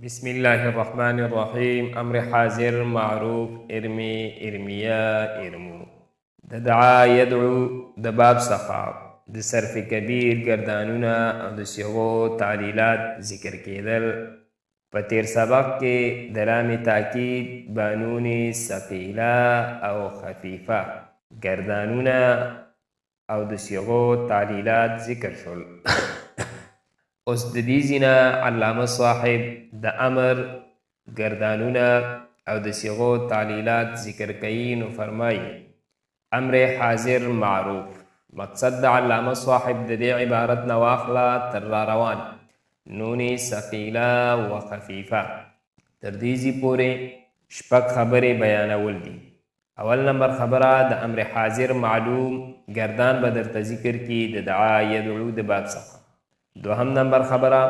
بسم الله الرحمن الرحیم. امر حاضر معروف ارمی، ارمیا، ارمو. د دعا یدعو د باب څخه د صرف کبیر ګردانونه او د صیغو تعلیلات ذکر کېدل. په تیر سبق کې د لام تاکید بانون ثقیله او خفیفه ګردانونه او د صیغو تعلیلات ذکر شول. اوس د دې ځینه علامه صاحب د امر ګردانونه او د صیغو تعلیلات ذکر کوي، نو فرمایي امر حاضر معروف. مقصد د علامه صاحب د دې عبارت نه واخله تر را روان نون ثقیله و خفیفه تر دې ځي پورې شپږ خبرې بیانول دي. اول نمبر خبره د امر حاضر معلوم ګردان به درته ذکر کی د دعا یدعو د باب څخه. دوهم نمبر خبره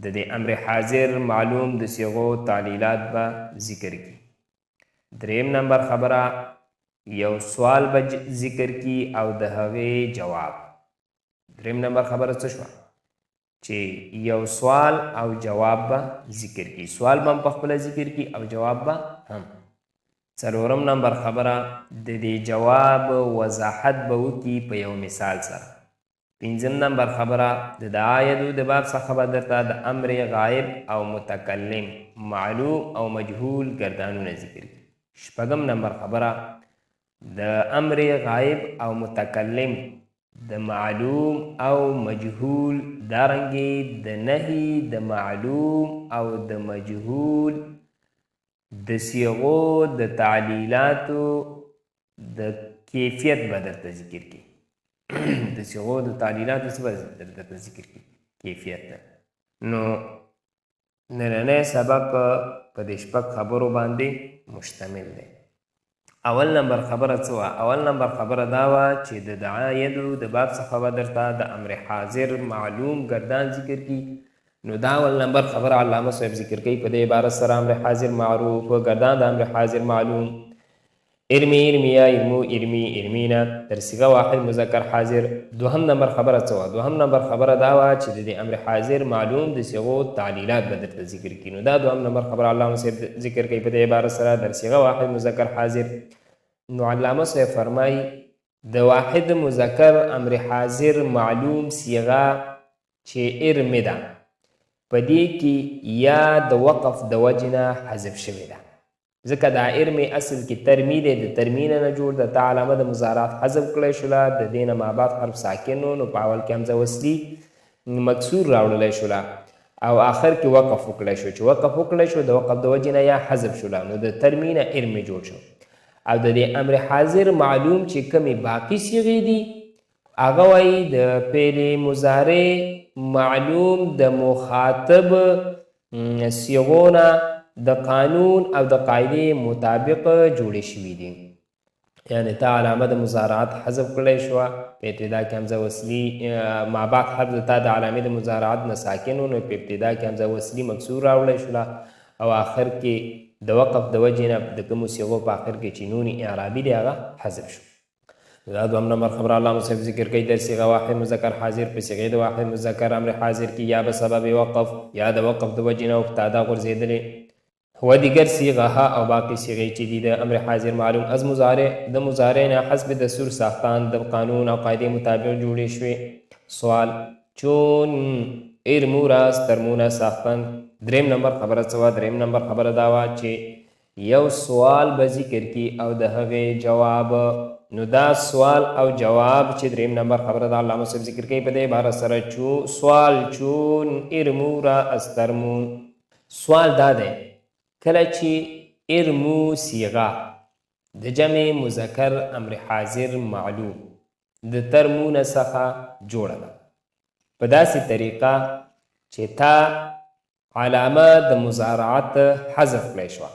د دې امر حاضر معلوم د صیغو تعلیلات به ذکر کی. دریم نمبر خبره یو سوال به ذکر کی او د هغې جواب. دریم نمبر خبره څه شوه؟ چې یو سوال او جواب به ذکر کی، سوال به هم په خپله ذکر کی او جواب به هم. څلورم نمبر خبره د دې جواب وضاحت به وکړي په یو مثال سره. پنځم نمبر خبره د دعا یدو د باب څخه به درته د امر غایب او متکلم معلوم او مجهول ګردانونه ذکر کړي. شپږم نمبر خبره د امر غایب او متکلم د معلوم او مجهول، دارنګې د نهي د معلوم او د مجهول د صیغو د تعلیلاتو د کیفیت به درته ذکر کړي. د صیغو د تعلیلاتو څه به درته ذکر کړي؟ کیفیت ده. نو نننی سبق په دې شپږ خبرو باندې مشتمل دی. اول نمبر خبره څه وه؟ اول نمبر خبره دا وه چې د دعا یدو د باب څخه به درته د امر حاضر معلوم ګردان ذکر کړي. نو دا اول نمبر خبره علامه صاحب ذکر کوي په دې عبارت سره امر حاضر معروف ګردان د امر حاضر معلوم ارمی، ارمیا، ارمو، ارمی، ارمینا تر صیغه واحد مذکر حاضر. دوهم نمبر خبره څه وه؟ دوهم نمبر خبره دا وه چې د دې امر حاضر معلوم د صیغو تعلیلات به درته ذکر کړي. نو دا دوهم نمبر خبره علامه صاحب ذکر کوي په دې عبارت سره در صیغه واحد مذکر حاضر. نو علامه صاحب فرمایي د واحد مذکر امر حاضر معلوم صیغه چې ارمي ده په دې کې یا د وقف د وجې نه حذف شوې ده، ځکه دا ارمي اصل کې ترمی دی، د ترمی نه جوړ ده، تا علامه د مضارعات حذف کړی شوله، د دې نه مابعد حرف ساکن و، نو په اول کې همزه وصلي مکسور راوړلی شوله او آخر کې وقف وکړی شو، چې وقف وکړی شو د وقف د وجې نه یا حذف شوله، نو د ترمی نه ارمي جوړ شو. او د دې امر حاضر معلوم چې کومې باقي صیغې دي هغه وایي د فعل مضارع معلوم د مخاطب صیغو نه د قانون او د قاعدې مطابق جوړې شوې دي. یعنی تا علامه د مضارعت حذف کړی شوه، په ابتدا کې همزه وصلي مابعد حرف د تا د علامې د مضارعت نه ساکن و، نو په ابتدا کې همزه وصلي مکسور راوړی شوله او آخر کې د وقف د وجې نه د کومو صیغو په آخر کې چې نون اعرابي دی هغه حذف شو. دا دوهم نمبر خبره علامه صاحب ذکر کوي در صیغه واحد مذکر حاضر په صیغې د واحد مذکر امر حاضر کې یا به سبب وقف یا د وقف د وجې نه افتاده غورځېدلې و دیگر صیغه او باقی صیغې چې دي د امر حاضر معلوم از مضارع د مضارع نه حسب دستور ساختان د قانون او قاعدې مطابق جوړې شوې. سوال چون ارمو راز ترمونه ساختن. دریم نمبر خبره څه وه؟ دریم نمبر خبره دا وه چې یو سوال به ذکر کی او د هغې جواب. نو دا سوال او جواب چې دریم نمبر خبره ده علامه صاحب ذکر کوي په دې عبارت سره چو سوال چون ارمو را استرمون. سوال دا دی کله چې ارمو صیغه د جمع مذکر امر حاضر معلوم د ترمونه څخه جوړه ده په داسې طریقه چې تا علامه د مضارعت حذف کړی شوه،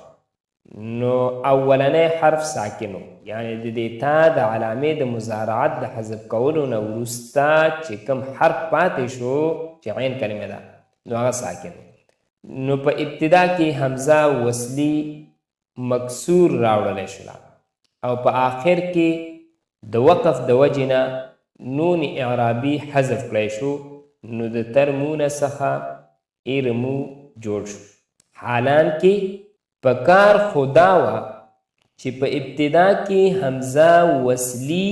نو اولنی حرف ساکن و، یعنی د دې تا د علامې د مضارعت د حذف کولو نه وروسته چې کوم حرف پاتې شو چې عین کلمه ده نو هغه ساکن و. نو په ابتدا کې همزه وصلي مکسور راوړلی شوله او په آخر کې د وقف د وجې نه نون اعرابي حذف کړی شو، نو د ترمونه څخه ارمو جوړ شو. حالانکه په کار خو دا وه چې په ابتدا کې همزه وصلي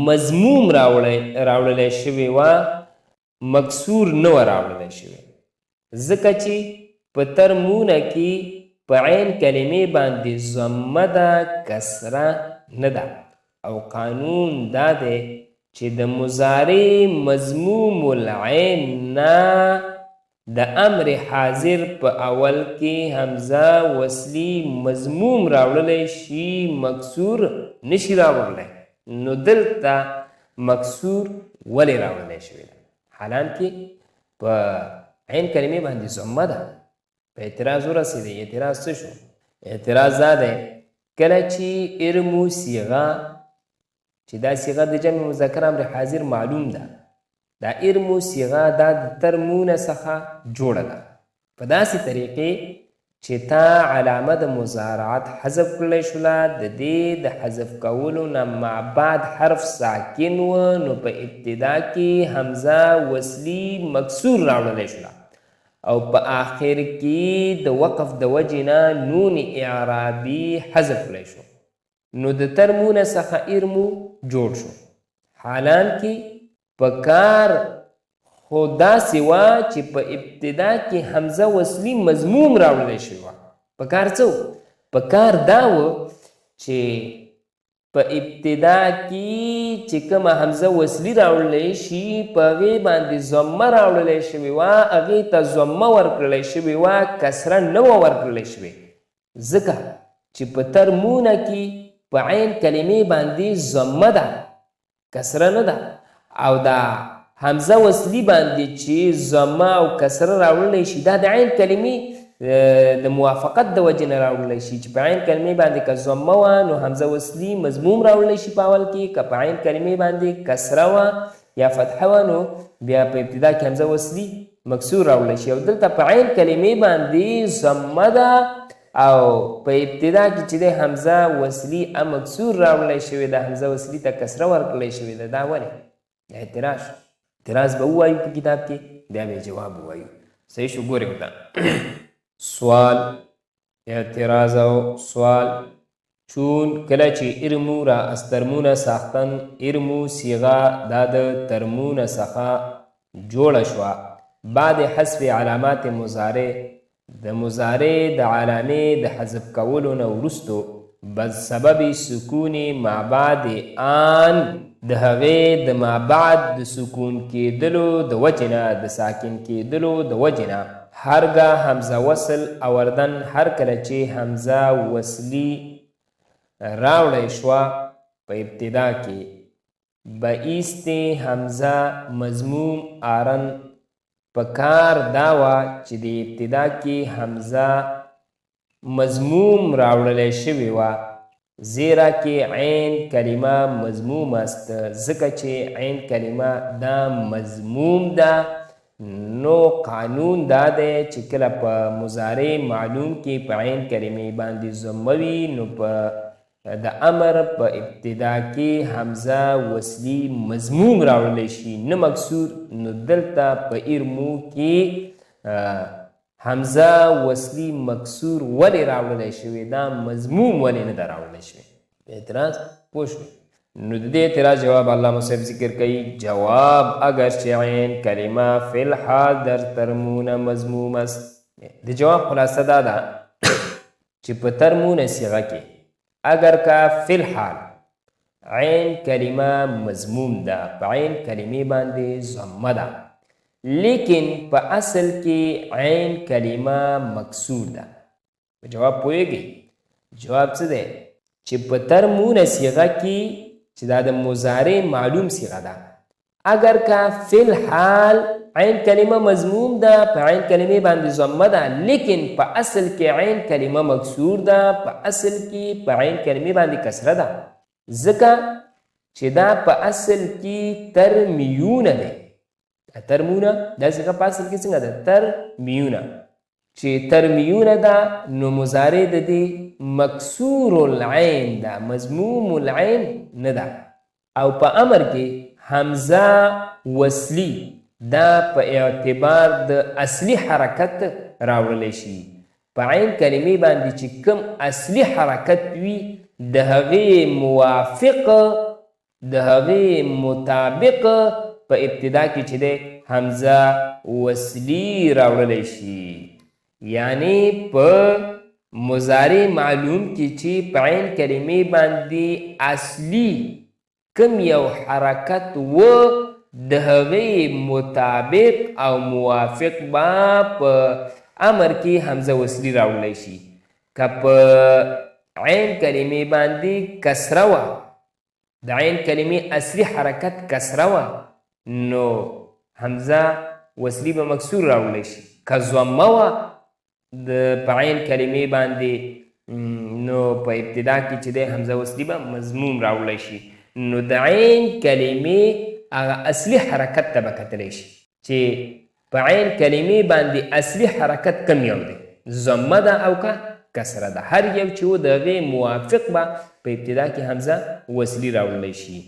مضموم راوړلی شوې وه، مکسور نه وه راوړلی شوې، ځکه چې په ترمونه کې په عین کلمې باندې ضمه ده، کسره نه ده، او قانون دا دی چې د مضارع مضموم العین نه د امر حاضر په اول کې همزه وصلي مضموم راوړلی شي، مکسور نشي راوړلی. نو دلته مکسور ولې راوړلی شوی ده؟ حالانکه په عین کلمې باندې ضمه ده. په اعتراض ورسېدی. اعتراض څه شو؟ اعتراض دا دی کله چې ارمو صیغه، چې دا صیغه د جمع مذکر امر حاضر معلوم ده، دا ارمو صیغه دا د ترمونه څخه جوړه ده په داسې طریقې چې تا علامه د مضارعت حذف کړلی شوله، د دې د حذف کولو نه ما بعد حرف ساکن و، نو په ابتدا کې همزه وصلي مکسور راوړلی شوله، او په آخر کې د وقف د وجې نه نون اعرابي حذف کړی شو، نو د ترمونه څخه ارمو جوړ شو. حالانکه په کار خو داسې وه چې په ابتدا کې همزه وصلي مضموم راوړلی شوې وه. په کار څه و؟ په کار دا و چې په ابتدا کې چې کومه همزه وصلي راوړلی شي په هغې باندې ضمه راوړلی شوې وه، هغې ته ضمه ورکړلی شوې وه، کسره نه وه ورکړلی شوې، ځکه چې په ترمونه کې په عین کلمې باندې ضمه ده، کسره نه ده، او دا همزه وصلي باندې چې ضمه او کسره راوړلی شي دا د عین کلمې د موافقت د وجې نه راوړلی شي، چې په عین کلمې باندې که ضمه وه نو همزه وصلي مضموم راوړلی شي په اول کې، که په عین کلمې باندې کسره وه یا فتحه وه نو بیا په ابتدا کې همزه وصلي مکسور راوړلی شي. او دلته په عین کلمې باندې ضمه ده او په ابتدا کې چې د همزه وصلي مکسور راوړلی شوې ده، همزه وصلي ته کسره ورکړلی شوې ده. دا ولې؟ اعتراض. اعتراض به ووایو په کتاب کې، بیا به جواب ووایو. صحیح شو؟ ګورې ورته. سوال، اعتراض او سوال. چون کله چې ارمو را استرمونه ساختن، ارمو صیغه دا د ترمونه څخه جوړه شوه بعد حذف علامات مضارع، د مضارع د علامې د حذف کولو نه وروستو بسبب سکون ما بعد آن، د هغې د ما بعد د سکون کېدلو د وجې نه، د ساکن کېدلو د وجې نه، هرګه همزه وصل اوردن، هر کله چې همزه وصلي راوړی شوه په ابتدا کې به ایستې همزه مضموم آرن، په کار دا وه چې د ابتدا کې همزه مضموم راوړلی شوې وه، زیرا کې عین کلمه مضموم است، ځکه چې عین کلمه دا مضموم ده، نو قانون دا دی چې کله په مضارع معلوم کې په عین کلمې باندې ضمه وي نو په د امر په ابتدا کې همزه وصلي مضموم راوړلی شي نه مکسور. نو دلته په ارمو کې همزه وصلي مکسور ولې راوړلی شوې دا مضموم ولې نه ده راوړلی شوې؟ اعتراض پوه شوې؟ نو د دې اعتراض جواب علامه صاحب ذکر کوي. جواب اگر چې عین کلمه فی الحال در ترمونه مضموم است. د جواب خلاصه دا ده چې په ترمونه صیغه کې اگر که فی الحال عین کلمه مضموم ده، په عین کلمې باندې ضمه ده، لیکن په اصل کې عین کلمه مکسور ده. په جواب پوهېږئ؟ جواب څه دی؟ چې په ترمونه صیغه کې چې دا د مضارع معلوم صیغه ده، اگر که فی الحال عین کلمه مضموم ده، په عین کلمې باندې ضمه ده، لیکن په اصل کې عین کلمه مکسور ده، په اصل کې په عین کلمې باندې کسره ده، ځکه چې دا په اصل کې ترمیونه دی. ترمونه دا صیغه په اصل کې څنګه ده؟ ترمیونه. چې ترمیونه ده نو مضارع د دې مکسور العین ده، مضموم العین نه ده. او په امر کې همزه وصلي دا په اعتبار د اصلي حرکت راوړلی شي. په عین کلمې باندې چې کوم اصلي حرکت وي د هغې موافق، د هغې مطابق په ابتدا کې چې دی همزه وصلي راوړلی شي. یعنی په مضارع معلوم کې چې په عین کلمې باندې اصلي کوم یو حرکت و د هغې مطابق او موافق به په امر کې همزه وصلي راوړلی شي. که په عین کلمې باندې کسره وه، د عین کلمې اصلي حرکت کسره وه، نو همزه وصلي به مکسور راوړلی شي. که ضمه وه د په عین کلمې باندې، نو په ابتدا کې چې دی همزه وصلي به مضموم راوړلی شي. نو د عین کلمې هغه اصلي حرکت ته به کتلی شي چې په عین کلمې باندې اصلي حرکت کم یو دی، ضمه ده او که کسره ده، هر یو چې و د هغې موافق به په ابتدا کې همزه وصلي راوړلی شي.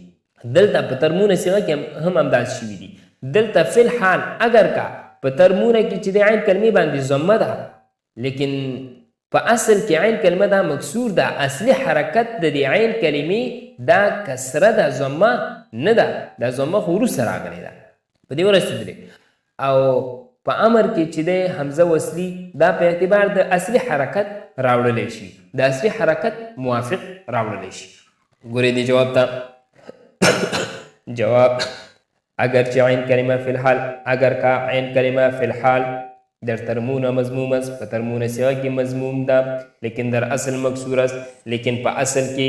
دلته په ترمونه صیغه کې هم همداسې شوي دي. دلته فی الحال اګر که په ترمونه کې چې د عین کلمې باندې ضمه ده، لیکن په اصل کې عین کلمه دا مکسور ده، اصلي حرکت د دې عین کلمې دا کسره ده، ضمه نه ده، دا ضمه خو وروسته راغلې ده. په دې ورسېدلې. او په امر کې چې دی همزه وصلي دا په اعتبار د اصلي حرکت راوړلی شي، د اصلي حرکت موافق راوړلی شي. ګورئ دې جواب ته. جواب: اگر چې عین کلمه فی الحال، اگر که عین کلمه فی الحال در ترمونه مضموم است، په ترمونه صیغه کې مضموم ده، لیکن در اصل مکسور است، لیکن په اصل کې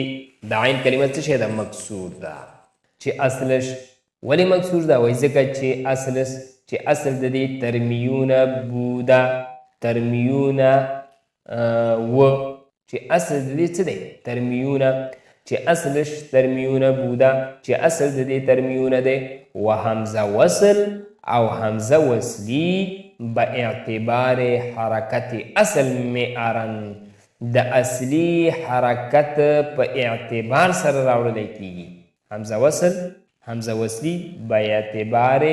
د عین کلمه څه شی ده؟ مکسور ده. چې اصلش ولې مکسور ده؟ وایي ځکه چې اصلش، چې اصل د دې ترمیونه بوده، ترمیونه و، چې اصل د دې څه دی؟ ترمیونه، چې اصلش ترمیونه بوده، چې اصل د دې ترمیونه دی، و همزه وصل او همزه وصلی به اعتبار حرکت اصل معیارا، د اصلي حرکت په اعتبار سره راوړلی کیږي. همزه وصل، همزه وصلی به اعتبار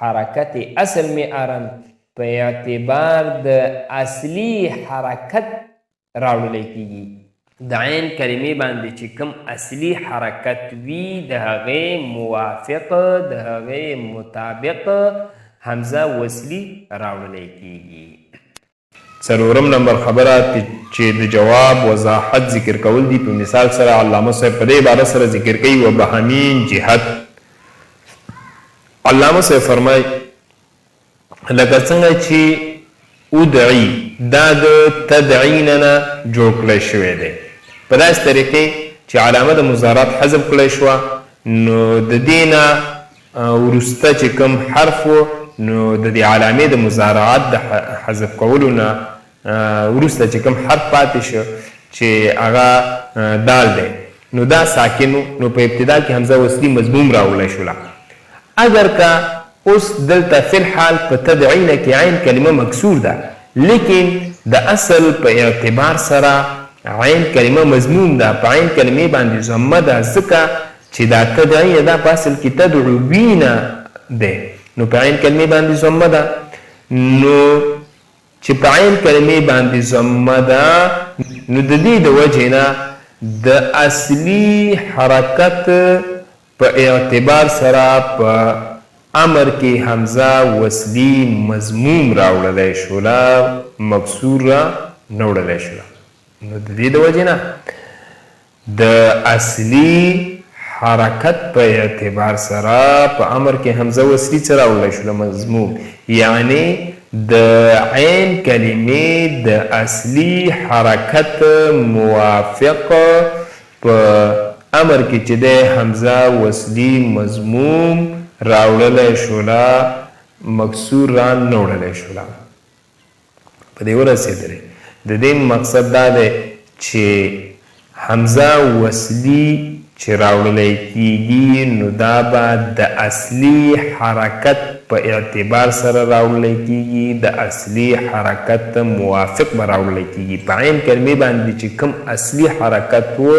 حرکت اصل معیارا، په اعتبار د اصلي حرکت راوړلی کیږي. د عین کلمې باندې چې کوم اصلي حرکت وي د هغې موافق، د هغې مطابق همزه وصلی راوړلی کیږي. څلورم نمبر خبره چې د جواب وضاحت ذکر کول دي په مثال سره علامه صاحب په دې عبارت سره ذکر کوي و بهمین جهت. علامه صاحب فرمای لکه څنګه چې ادعي دا د تدعین نه جوړ کړی شوی دی، په داسې طریقې چې علامه د مضارعت حذف کړی شوه، نو د دې نه وروسته چې کوم حرف و، نو د دې علامې د مضارعت د حذف کولو نه وروسته چې کوم حرف پاتې شو چې هغه دال دی، نو دا ساکن و، نو په ابتدا کې همزه وصلي مضموم راوړلی شوله. اګر که اوس دلته فی الحال په تدعینه کې عین کلمه مکسور ده، لیکن د اصل په اعتبار سره عین کلمه مضموم ده، په عین کلمې باندې ضمه ده، ځکه چې دا تدعینه دا په اصل کې تدعوینه دی، نو په عین کلمې باندې ضمه ده. نو چې په عین کلمې باندې ضمه ده، نو د دې د وجې نه د اصلي حرکت په اعتبار سره په امر کې همزه وصلی مضموم راوړلی شوله، مکسور را نه وړلی شوله. نو د دې د وجې نه د اصلي حرکت په اعتبار سره په امر کې همزه وصلی څه راوړلی شوله؟ مضموم. یعنی د عین کلمې د اصلي حرکت موافق په امر کې چې دی همزه وصلی مضموم راوړلی شوله، مکسور را نه وړلی شوله. په دې ورسېدلې. د دې مقصد دا دی چې همزه وصلی چې راوړلی کیږي، نو دا به د اصلي حرکت په اعتبار سره راوړلی کیږي، د اصلي حرکت موافق به راوړلی کیږي. په عین کلمې باندې چې کوم اصلي حرکت و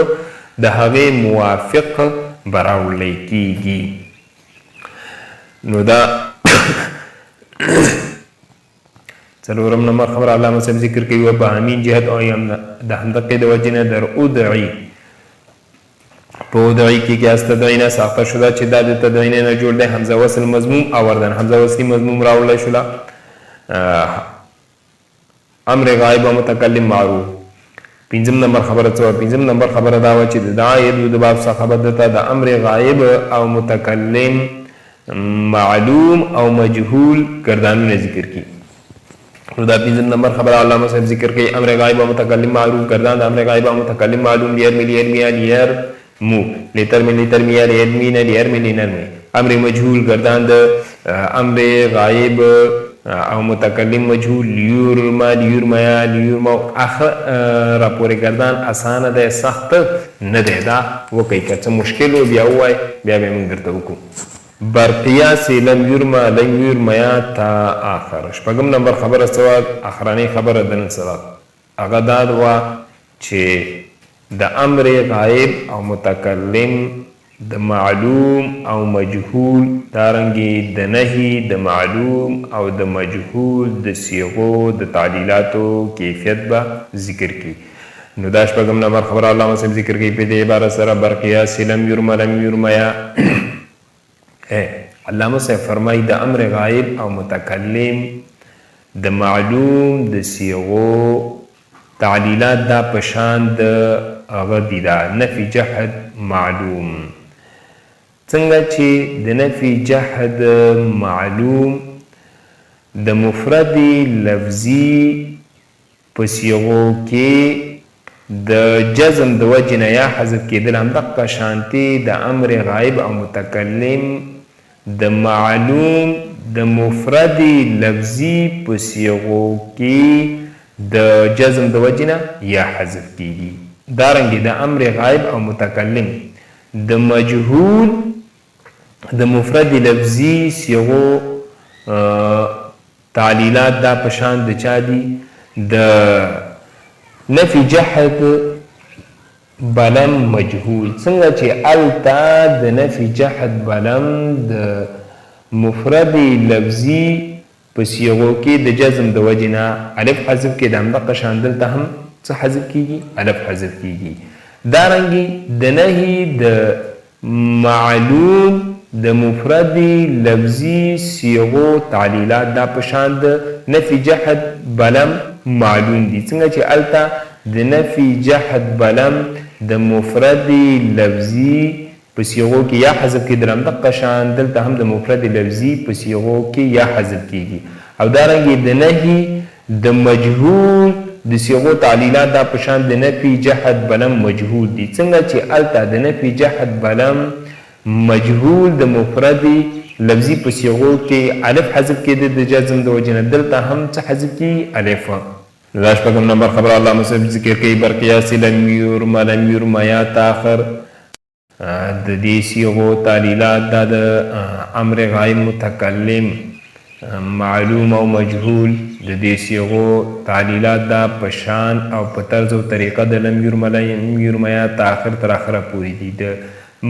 د هغې موافق به راوړلی کیږي. نو دا څلورم نمبر خبره علامه صاحب ذکر کوي و به همین جهت او یم د همدقې د وجې نه در ادعي په ادعي کې کې از تدعینه ساخته شده چې دا د تدعینه نه جوړ دی همزه وصل مضموم آوردن همزه وصلی مضموم راوړلی شوله امر غایب او متکلم معروف. پنځم نمبر خبره څه وه؟ پنځم نمبر خبره دا وه چې د دعا یدعو د باب څخه به ده ته د امر غایب او متکلم معلوم او مجهول ګردانونه ذکر کړي. نو دا پنځم نمبر خبره علامه صاحب ذکر کوي، امر غایب او متکلم معروف ګردان د امر غایب او متکلم معلوم لیرمی لیرمیا لیرمو لیترمی لیترمیا لیرمین لیرمی لینرمی. امر مجهول ګردان د امر غایب او متکلم مجهول لیورما لیورمیا لیورما اخر راپورې ګردان اسانه دی، سخت نه دی. دا وکئ، که څه مشکل و بیا ووایئ، بیا به یې موږ درته وکړو. برقیاس لم یرما لم یرمیا تا آخر. شپږم نمبر خبره څه وه؟ اخرنۍ خبره د نن سبق هغه دا وه چې د امر غایب او متکلم د معلوم او مجهول دارنګې د نهي د معلوم او د مجهول د صیغو د تعلیلاتو کیفیت به ذکر کړي. نو دا شپږم نمبر خبره علامه صاحب ذکر کوي په دې عبارت سره برقیاس لم یرما لم یرمیا. علامه صاحب فرمایي د امر غایب او متکلم د معلوم د صیغو تعلیلات دا په شان د هغه دي، دا نفي جحد معلوم. څنګه چې د نفي جحد معلوم د مفرد لفظي په صیغو کې د جزم د وجې نه یا حذف کېدل، همدقه شانتې د امر غایب او متکلم د معلوم د مفرد لفظي په صیغو کې د جزم د وجې نه یا حذف کېږي. دارنګې د امر غایب او متکلم د مجهول د مفرد لفظي صیغو تعلیلات دا په شان د چا دي؟ د نفي جحد بلم مجهول. څنګه چې هلته د نفي جحد بلم د مفرد لفظي په صیغو کې د جزم د وجې نه الف حذف کېده، همدقه شان دلته هم څه حذف کېږي؟ الف حذف کېږي. دارنګې د نهي د معلوم د مفرد لفظي صیغو تعلیلات دا په شان د نفي جحد بلم معلوم دي. څنګه چې هلته د نفي جحد بلم د مفرد لفظي په صیغو کې یا حذف کېدل، همدقه شان دلته هم د مفرد لفظي په صیغو کې یا حذف کېږي. او دارنګې د نهي د مجهول د صیغو تعلیلات دا په شان د نفي جحد بلم مجهول دي. څنګه چې هلته د نفي جحد بلم مجهول د مفرد لفظي په صیغو کې الف حذف کېده د جزم د وجې نه، دلته هم څه حذف کېږي؟ الف. دا شپږم نمبر خبره علامه صاحب ذکر کوي برقیاس لم یرما لم یرمیا تاخر. د دې صیغو تعلیلات دا د امر غایب متکلم معلوم او مجهول د دې صیغو تعلیلات دا په شان او په طرز او طریقه د لم یرما لم یرمیا تاخر تر اخره پورې دي. د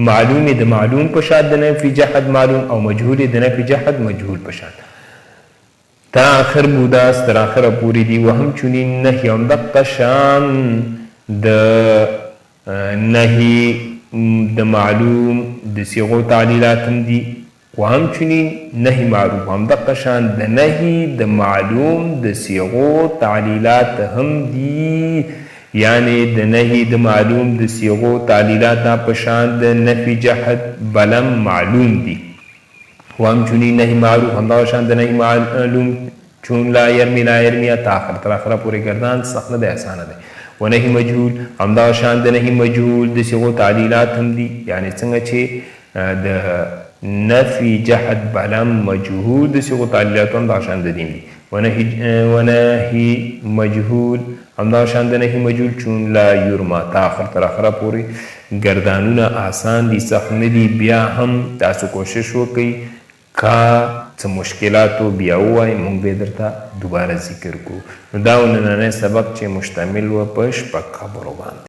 معلوم د معلوم په شان د نفي جحد معلوم او مجهول د نفي جحد مجهول په شان تا آخر بوداس تر اخره پورې دي. وهم چنین نهي همدقه شان د نهي د معلوم د صیغو تعلیلات هم دي. وهم چنین نهي معروف همدقه شان د نهي د معلوم د صیغو تعلیلات هم دي. یعنی د نهي د معلوم د صیغو تعلیلات دا په شان د نفي جحد بلم معلوم دي. وهم چنین نهي معروف همدغه شان د نهي معلوم چون لا یرمی لا یرمیا تا آخر تر اخره پورې ګردان سخت نه دی، اسانه دی. ونهي مجهول همدغه شان د نهي مجهول د صیغو تعلیلات هم دي. یعنی څنګه چې د نفي جحد بلم مجهول د صیغو تعلیلات هم دغه شان د دین دي. ونهي مجهول همدغه شان د نهي مجهول چون لا یرما تا آخر تر اخره پورې ګردانونه آسان دي، سخت نه دي. بیا هم تاسو کوشش وکئ که څه مشکلاتو بیا ووایئ، موږ به یې درته دوباره ذکر کړو. نو دا و نننی سبق چې مشتمل و په شپږ خبرو باندې.